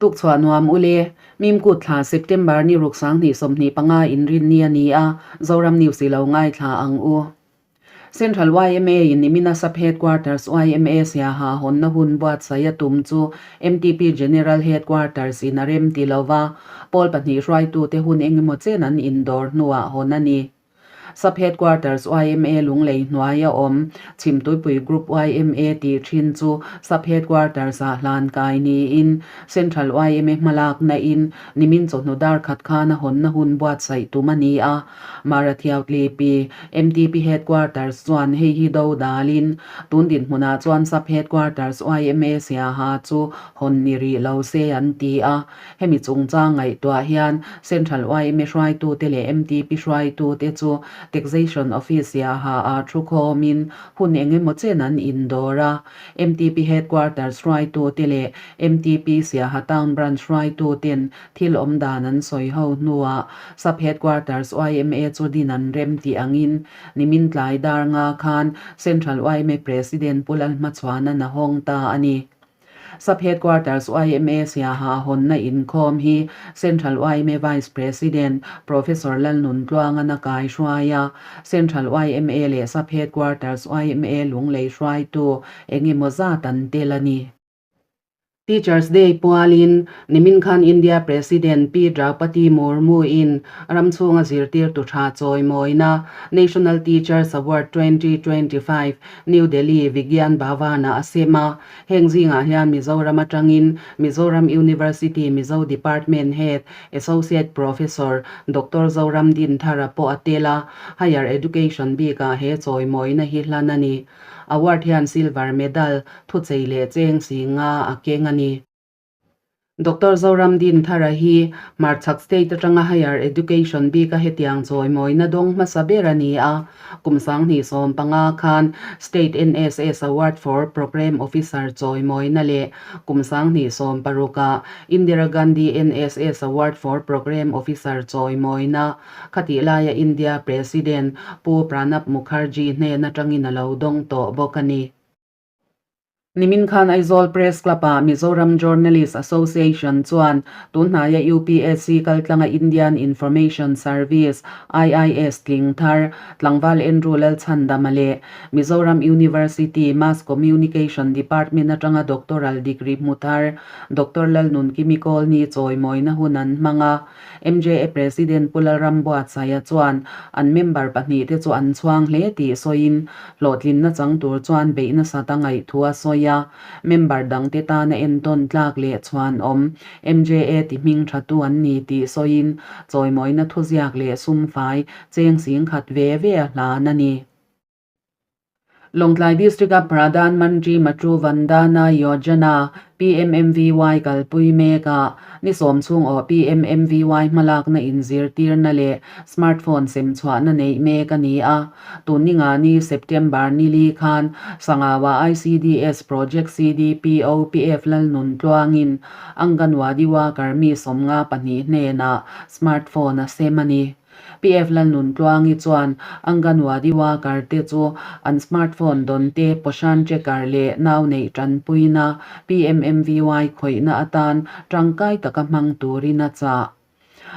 Tukchhuah nuam ule, Mimkut thla September ni ruk 2025 inrinni a ni a, Zoram News i lo ngaithla ang u. Central yma in nimina Sub Headquarters yma Siaha hawnna hun buatsaih a tum chu MTP General Headquarters in a rem ti lova, pawl pahnih hruaitute hun engemaw chen an indawr hnuah hawn a ni. Sub Headquarters yma Lunglei hnuai a awm Chhimtuipui Group yma tih thin chu Sub Headquarters ah hlan kai niin Central yma hmalakna in nimin chawhnu dar khat khan a hawnna hun buatsaih tum a ni a. Marathiautlipi MTP Headquarters chuan hei hi do dalin tun dinhmunah chuan Sub Headquarters yma Siaha chu hawn ni rih lo se an ti a. Hemi chungchang ngaihtuah hian Central yma hruaitute leh MTP hruaitute chu Taxation Office Siaha ah thu khawmin hun eng emaw chen an indawr a. MTP Headquarters hruaitute leh MTP Siaha Town Branch hruaituten Thil awm dan an sawi ho hnuah Sub Headquarters yma chu din an rem tih angin nimin tlai dar nga khan Central yma President Pu Lalhmachhuana'n a hawng ta a ni. Sub Headquarters yma Siaha hawnna inkhawm hi Central yma Vice President Professor Lalnuntluanga'n a kaihruai a, Central yma leh Sub Headquarters yma Lunglei hruaitu engemaw zat an tel a ni. Teachers Day pualin nimin khan India President Pi Draupadi Murmu in ram chhunga zirtirtu tha chawimawina National Teachers Award 2025 New Delhi Vigyan Bhavan-ah a sem a. Heng zingah hian Mizoram atangin Mizoram University Mizo Department Head Associate Professor Doctor Zoram Dinthara pawh a tel a, Higher Education bikah he chawimawina hi hlan a ni. Award hian silver medal thuchei leh cheng si nga a keng a ni. Doctor Zoram Dinthara hi Hmarchhak State atanga Higher Education bika hetiang chawimawina dawng hmasa ber a ni a, kum 2015 khan State NSS Award for Programme Officer chawimawina leh kum 2016 ah Indira Gandhi NSS Award for Programme Officer chawimawina Khatih laia India President Pu Pranab Mukherjee hnen atangin a lo dawng tawh bawk a ni. Nimin khan Aizawl Press Club-ah Mizoram Journalist Association chuan tunhnaia UPSC kaltlanga Indian Information Service, IIS, tling thar tlangval Andrew Lalchhandama leh Mizoram University Mass Communication Department atanga Doctoral degree hmu thar Doctor Lalnunkimi Kawlni chawimawina hun an hmang a. MJA President Pu Lalrambuatsaia chuan an member pahnihte chu an chhuang hle tih sawiin hlawhtlinna chang tur chuan beih nasat a ngaih thu a sawi a. Member dangte tana entawn tlak leh chhuanawm MJA ti hming thatu an ni tih sawiin chawimawina thuziak leh sumfai cheng singkhat ve ve a hlan a ni. Lawngtlai District-a Pradhan Mantri Matru Vandana Yojana, PMMVY, kalpui mekah ni sawm chhung aw PMMVY hmalakna inzirtirna leh smartphone semchhuahna neih mek a ni a. Tun ni nga ni September ni li khan Sangawa ICDS Project CDPO PF Lalnun tluangin Anganwadi worker mi 52 hnenah smartphone a sem a ni. PF Lalnuntluangi chuan Anganwadi worker te chu an smartphone dawn te, Poshan Tracker leh nau neih tanpuina PMMVY khawihna atan tangkai taka hmang turin a chah.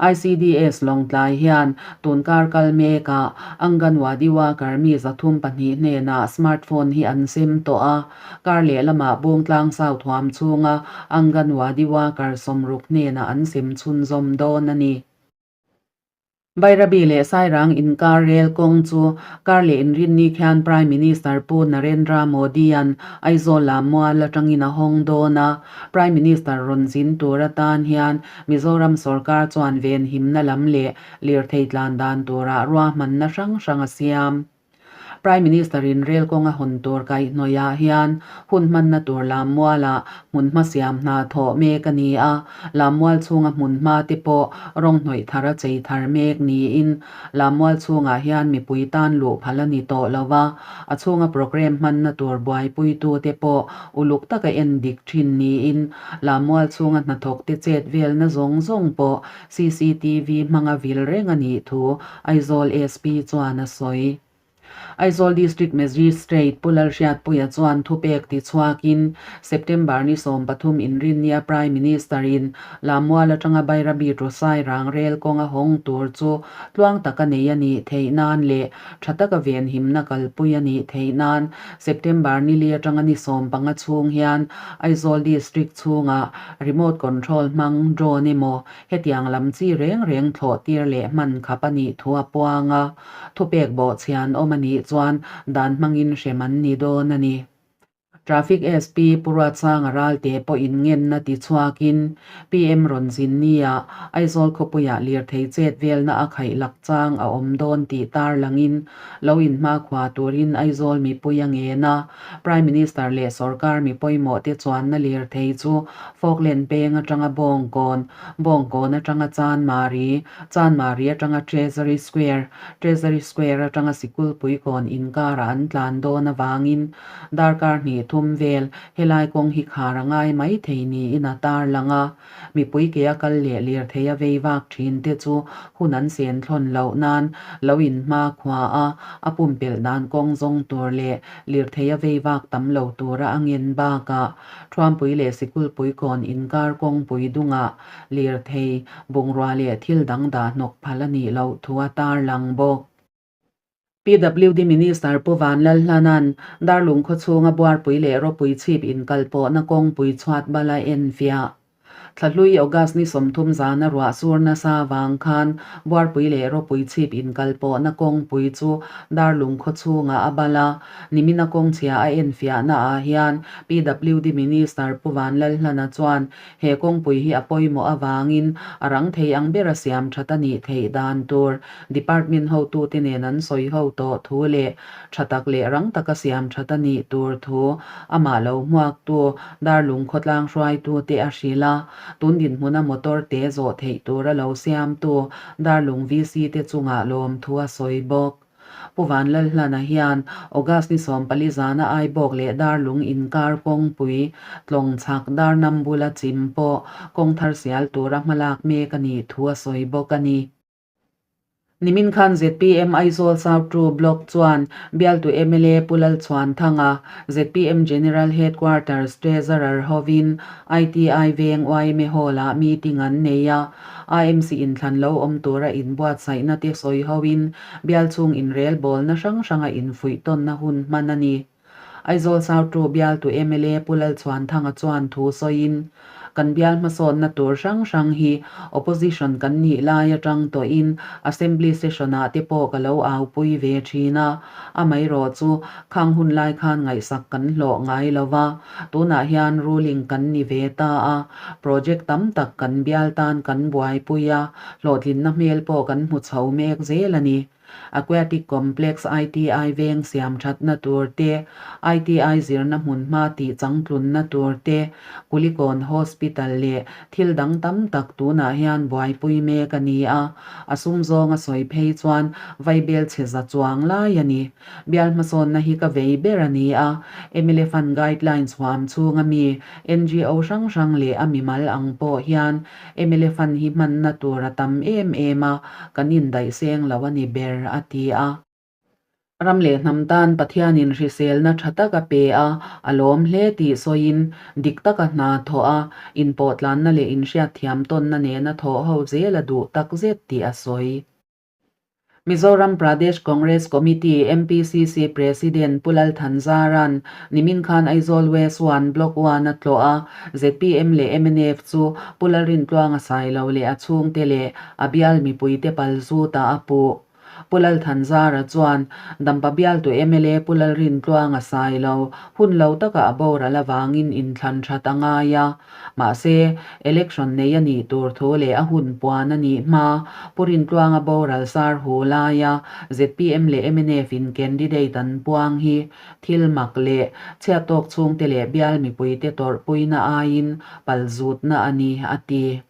ICDS Lawngtlai hian tunkar kal mekah Anganwadi worker mi 32 hnenah smartphone hi an sem tawh a, kar lehlamah Bungtlang South huam chhunga Anganwadi worker 60 hnenah an sem chhunzawm dawn a ni. Bairabi leh Sairang inkar rel kawng chu kar leh inrinni khian Prime Minister Pu Narendra Modi-a'n Aizawl lam mual atangin a hawng dawn a. Prime Minister rawn zin tur atan hian Mizoram sorkar chuan venhimna lam leh lirthei tlan dan turah ruahmanna hrang hrang a siam. Prime Minister in rel kawng a hawn tur kaihhnawih ah hian hun hmanna tur lammual ah hmunhma siam hna thawh mek a ni a, lammual chhunga hmunhma te pawh rawng hnawih thar a chei thar mek niin lammual chhungah hian mipui tan luh phal a ni tawh lo va, a chhunga programme hmanna tur buaipuitu te pawh uluk taka en dik thin niin lammual chhunga hnathawk te chet velna zawng zawng pawh CCTV hmanga vil reng a nih thu Aizawl SP chuan a sawi. Aizawl District Magistrate Pu Lalhriatpuia chuan thupek tichhuakin September ni 13 inrinnia Prime Minister-in Lammual atanga Bairabi Ṭawsai rang rel kawng a hawng tur chu tluang taka nei a nih theih nan leh tha taka venhimna kalpui a nih theih nan September ni li atanga ni 15 chhung hian Aizawl District chhungah Remote Control hmang drone emaw hetiang lam chi reng reng thlawh tir leh hman khap a nih thu a puang a. Thupek bawhchhian awm a nih chuan dan hmangin hrem an ni dawn a ni. Traffic SP Pu Ruatsanga Ralte pawhin ngenna ti chhuakin PM rawn zin nia Aizawl khawpuiah lirthei chet velna a khaih lak chang a awm dawn tih tarlangin lo inhmakhua turin Aizawl mipui a ngen a. Prime Minister leh sorkar mi pawimawh te chuanna lirthei chu Falkland peng atanga Bawngkawn, Bawngkawn atanga Chanmari, Chanmari atanga Treasury Square, Treasury Square atanga Sikulpuikawn inkarah an tlan dawn avangin darkar hnih thum vel helai kawng hi khar a ngai mai thei niin a tarlang a. Mipui ke a kal leh lirthei a vei vak thin te chu hun an sen thlawn loh nan lo inhma khua a, a pumpelh dan kawng zawng tur leh lirthei a vei vak tam lo tura a ngen bakah Thuampui leh Sikulpuikawn inkar kawngpui dungah lirthei, bungrua leh thil dang dah hnawk phal a nih loh thu a tarlang bawk. PWD Minister Pu Vanlalhlana'n Darlung khawchhunga Buarpui leh Rawpui chhip inkalpawhna kawngpui chhuat bal a enfiah. Thlahlui August ni 30 zana ruah sur nasa vang khan Buarpui leh Rawpui chhip inkalpawhna kawngpui chu Darlung khawchhungah a bal a, nimina kawngchhia a enfiahna ah hian PWD Minister Pu Vanlalhlana chuan He kawngpui hi a pawimawh avangin a rang thei ang bera siam that a nih theih dan tur Department hotute nen an sawi ho tawh thu leh tha tak leh rang taka siam that a nih tur thu amah lo hmuaktu Darlung khawtlang hruaitute a hrilh a, tun dinhmuna motor te zawh theih tura lo siamtu Darlung VC te chungah lawmthu a sawi bawk. Pu Vanlalhlana hian August ni 14 zana Aibawk leh Darlung inkar kawngpui tlawng chhak Darnam bula chim pawh kawng thar sial tura hmalak mek a nih thu a sawi bawk a ni. Nimin khan zpm Aizawl South Two Block chuan bialtu mla Pu Lalchhuanthanga, zpm General Headquarters Treasurer hovin ITI veng yma Hall-ah meeting an nei a, AMC inthlan lo awm tura inbuatsaihna te sawi hoin bial chhung inrelbawlna hrang hranga infuih tawnna hun hman a ni. Aizawl South Two bialtu mla Pu Lalchhuanthanga chuan thu sawiin, Kan bial hmasawnna tur hrang hrang hi opposition kan nih lai atang tawhin Assembly session-ah te pawh ka lo aupui ve thin a, Amaherawh chu khang hun lai khan ngaihsak kan hlawh ngai lo va, tunah hian ruling kan ni ve ta a, project tam tak kan bial tan kan buaipui a, hlawhtlinna hmel pawh kan hmu chho mek zel a ni. Aquatic Complex ITI veng siam thatna tur te, ITI zirna hmunhma tih changtlunna tur te, Kulikawn Hospital leh thil dang tam tak tunah hian buaipui mek a ni a, A sum zawng a sawi phei chuan vaibel chhe za chuang lai a ni. Bial hmasawnna hi ka vei ber a ni a, mla Fund Guidelines huam chhunga mi NGO hrang hrang leh a mimal ang pawh hian mla Fund hi hmanna tur a tam em em a, kan indaih seng lo a ni ber, a ti a. Ram leh hnam tan Pathianin hriselna tha tak a pe a, a lawm hle tih sawiin, dik taka hna thawh a, inpawhtlanna leh inhriatthiam tawnna nena thawh ho zel a duh tak zet tih a sawi. Mizoram Pradesh Congress Committee, MPCC, President Pu Lal Thanzara'n nimin khan Aizawl West One, Block One a tlawh a, zpm leh mnf chu Pu Lalrintluanga Sailo leh a chhungte leh a bial mipuite palzutah a puh. Pu Lalthanzara chuan Dampa bialtu mla Pu Lalrintluanga sai lo, hun lo taka a boral avangin inthlan that a ngai a. Mahse, election nei a nih tur thu leh a hun puan a nih hma, Pu Rintluanga boral sar hu laia zpm leh mnf in candidate an puang hi thil mak leh chhiattawk chhungte leh bial mipuite tawrhpuina aiin palzutna a ni, a ti.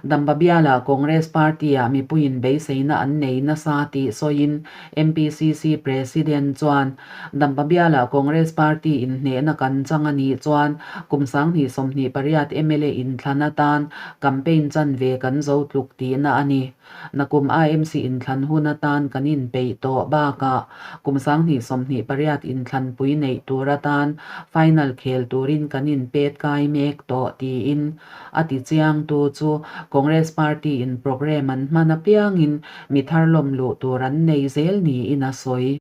Damba biala Congress Party-ah mipuiin beiseina an nei nasa tih sawiin MPCC President chuan, Damba biala Congress Party inhnehna kan chang a nih chuan kum 2028 mla inthlan atan campaign chanve kan zo tluk tihna a ni. Nakum AMC inthlan hun atan kan inpeih tawh bakah kum 2028 inthlanpui neih tur atan final khel turin kan inpet kai mek tawh tiin a ti chiangtu chu Congress Party in programme an hman apiangin mi thar lawm luh tur an nei zel niin a sawi.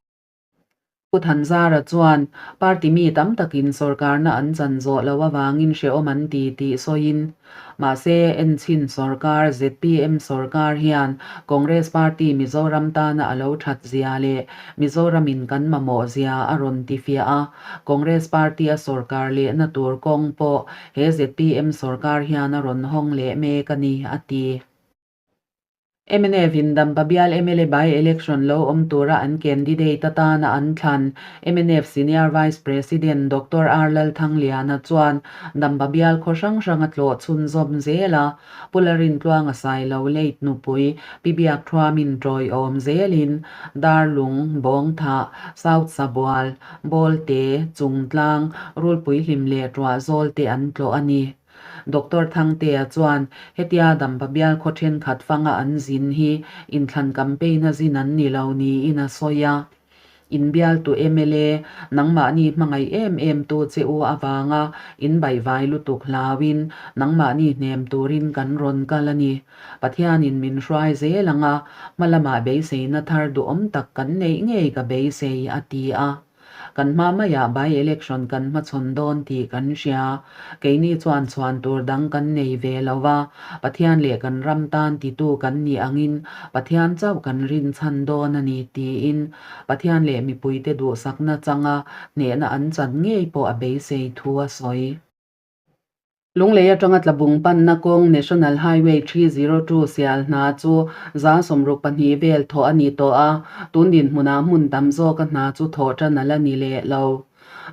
Pu Thanzara chuan party mi tam takin sorkarna an chan zawh loh avangin hrehawm an ti tih sawiin, mahse enchhin sorkar zpm sorkar hian Congress party Mizoram tana a lo that zia leh Mizoramin kan mamawh zia a rawn ti fiah a, Congress party a sorkar lehna tur kawng pawh he zpm sorkar hian a rawn hawng leh mek a ni, a ti. Mnf in Dampa bial mla by-election lo awm tura an candidate atana an thlan mnf Senior Vice President Doctor R Lalthangliana chuan Dampa bial khaw hrang hrang a tlawh chhunzawm zel a, Pu Larintluanga Sailo late nupui Pi Biakthuamin tawiawm zelin Darlung, Bawngthah, South Sabual, Bawlte, Chungtlang, Rulpuihlim leh Tuahzawl te an tlawh a ni. Doctor Thangtea chuan hetia Dampa bial khaw thenkhat fanga an zin hi inthlan campaign a zin an ni lo niin a sawi a. Inbialtu mla nangmahni hmangaih em em tu che u avanga inbaihvai lutuk hlauin nangmahni hnem turin kan rawn kal a ni. Pathianin min hruai zel ang a, hma lamah beiseina thar duhawm tak kan neih ngei ka beisei, a ti a. Kan hma maiah by election kan hmachhawn dawn tih kan hria. Keini chuan chhuan tur dang kan nei ve lo va, Pathian leh kan ram tan titu kan nih angin Pathian chauh kan rinchhan dawn a ni tiin Pathian leh mipuite duhsakna changa hnehna an chan ngei pawh a beisei thu a sawi. Lunglei atanga tlabung panna kawng National Highway 302 sial hna chu 62 vel thawh a ni tawh a, tun dinhmunah hmun tam zawka hna chu thawh tan a la ni leh lo.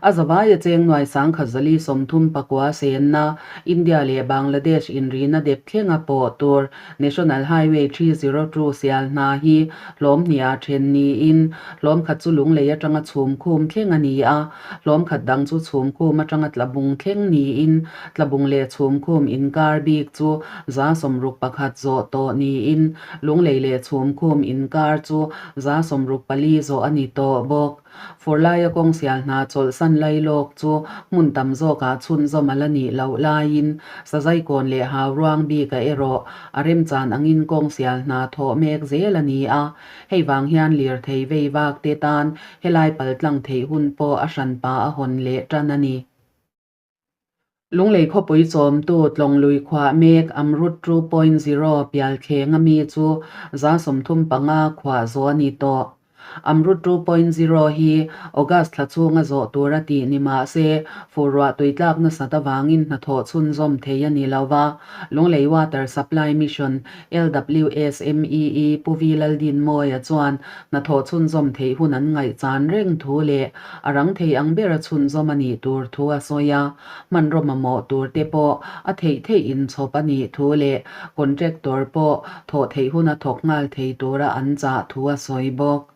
A zavaia cheng nuai 1439 senna India leh Bangladesh inrina dep thlenga pawh tur National Highway 302 sial hna hi hlawm hniah then niin hlawm khat chu Lunglei atanga chhum khum thleng a ni a, Hlawm khat dang chu chhumkhum atanga tlabung thleng niin tlabung leh chhumkhum inkar bik chu 61 zawh tawh niin Lunglei leh chhumkhum inkar chu 64 zawh a ni tawh bawk. Furlaia kawng sial hna chawlhsan lailawk chu hmun tam zawkah chhunzawm a la nih loh laiin Sazaikawn leh Hauruang bikah erawh a remchan angin kawng sial hna thawh mek zel a ni a. Hei vang hian lirthei vei vak te tan helai paltlang theih hun pawh a hranpa a hawn leh tan a ni. Lunglei khawpui chawmtu Tlawnglui khuah mek Amrut 2.0 pialthleng ami chu 35 khuah zawh a ni tawh. Amrut 2.0 hi August thla chhunga zawh tur a tih ni mah se fur ruah tui tlak nasat avangin hnathawh chhunzawm thei a ni lo va, Lunglei Water Supply Mission LWSMEE Pu Vi Laldinmawia chuan hnathawh chhunzawm theih hun an ngaihchan reng thu leh a rang thei ang bera chhunzawm a nih tur thu a sawi a, hmanraw mamawh tur te pawh a theih theih inchhawp a nih thu leh contractor pawh thawh theih huna thawk nghal thei tura an chah thu a sawi bawk.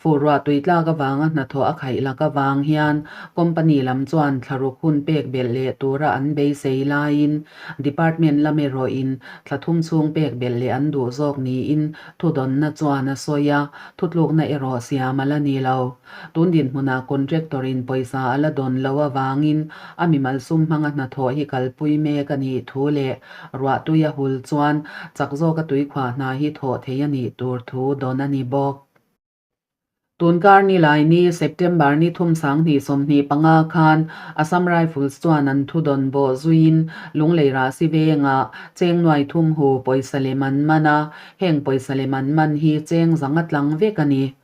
Fur ruah tui tlak avanga hnathawh a khaih lak avang hian company lam chuan thlaruk hun pek belh leh tura an beisei laiin department lam erawhin thla thum chhung pek belh leh an duh zawk niin thudawnna chuan a sawi a, thutlukna erawh siam a la ni lo. Tun dinhmunah contractor in pawisa a la dawn lo avangin a mimal sum hmanga hnathawh hi kalpui mek a nih thu leh ruahtui a hul chuan chak zawka tuikhuah hna hi thawh thei a nih tur thu dawn a ni bawk. Tunkar ni lai ni September ni thum 2025 khan Assam Rifles chuan an thudawn bawh zuiin Lunglei Rahsi vengah cheng nuai thum hu pawisa lem an man a, heng pawisa lem an man hi cheng zanga tlang vek a ni.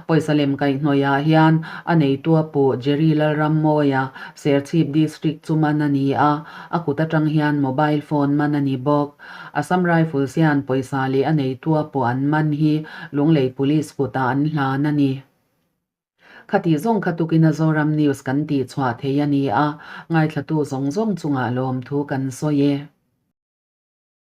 Pawisa lem kaihhnawihah hian a neitu a puh Jerry Lalrammawia Serchhip District chu man a ni a, a kut atang hian mobile phone man a ni bawk. Assam Rifles hian pawisa leh a neitu a pawh an man hi Lunglei Police kutah an hlan a ni. Khati zawng kha tukin a Zoram News kan tihchhuah thei a ni a, ngaithlatu zawng zawng chungah lawmthu kan sawi e.